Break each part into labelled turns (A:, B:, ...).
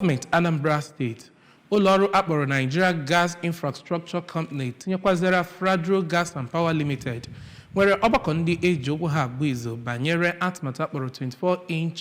A: Gọọmenti Anambra Steeti, ụlọọrụ akpọrọ Nigeria Gas Infrastructure Company tinyekwazara Fradro Gas and Power Limited nwere ọgbakọ ndị eji okwu ha agba izu banyere atụmatụ akpọrọ 24-inch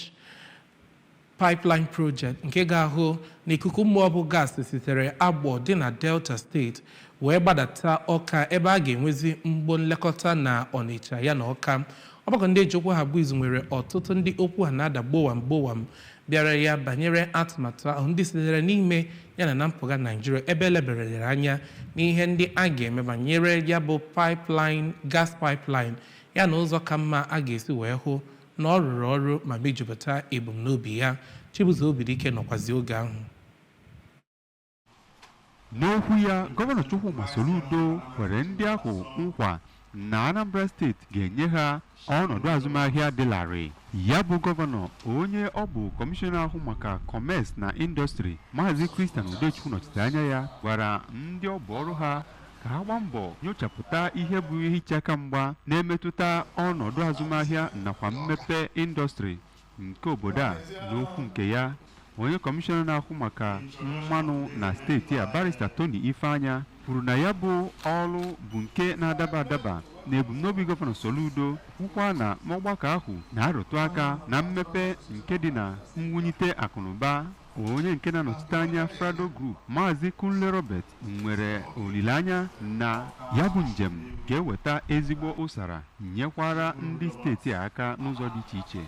A: pipeline project nke ga-ahụ na ikuku mmụọ bụ gaasị sitere Agbọ dị na Delta Steeti wee gbadata Ọka, ebe a ga-enwezi mgbo nlekọta na Ọnịcha ya na Ọka. Ọgbakọ ndị eji okwu ha agba izu nwere ọtụtụ ndị okwu ha na-ada gbowam gbowam bịara ya banyere atụmatụ ahụ, ndị sitere n'ime ya na na mpụga Naijiria, ebe eleberere anya n'ihe ndị a ga-eme banyere ya bụ pipeline, gas pipeline, ya na ụzọ ka mma a ga-esi wee hụ na ọ rụrụ ọrụ ma mejupụta ebumnobi ya. Chibuzo Obidike nọkwazi oge ahụ.
B: N'okwu ya, Gọvanọ Chukwuma Soludo kwere ndị ahụ nkwa na Anambra Steeti ga-enye ha ọnọdụ azụmahịa dị larịị. Ya bụ gọvanọ, onye ọ bụ kọmishọna ahụ maka Commerce na Industry, Maazị Christian Udechukwu, nọchite anya ya, gwara ndị ọ bụ ọrụ ha ka ha gbaa mbọ nyochapụta ihe bụ ihe iche aka mgba na-emetụta ọnọdụ azụmahịa nakwa mmepe indọstrị nke obodo a. N'okwu nke ya, onye kọmishọna na-ahụ maka mmanụ na steeti a, Barrister Tony Ifeanya, kwuru na ya bụ ọrụ bụ nke na-adaba adaba na ebumnobi Gọvanọ Soludo, kwukwa na n'ọgbakọ ahụ na-arụtụ aka na mmepe nke dị na mwulite akụnụba. Onye nke na-anọchite anya Frado Group, Maazị Kunle Robert, nwere olileanya na ya bụ njem ga-eweta ezigbo ụsara nyekwara ndị steeti a aka n'ụzọ dị iche iche.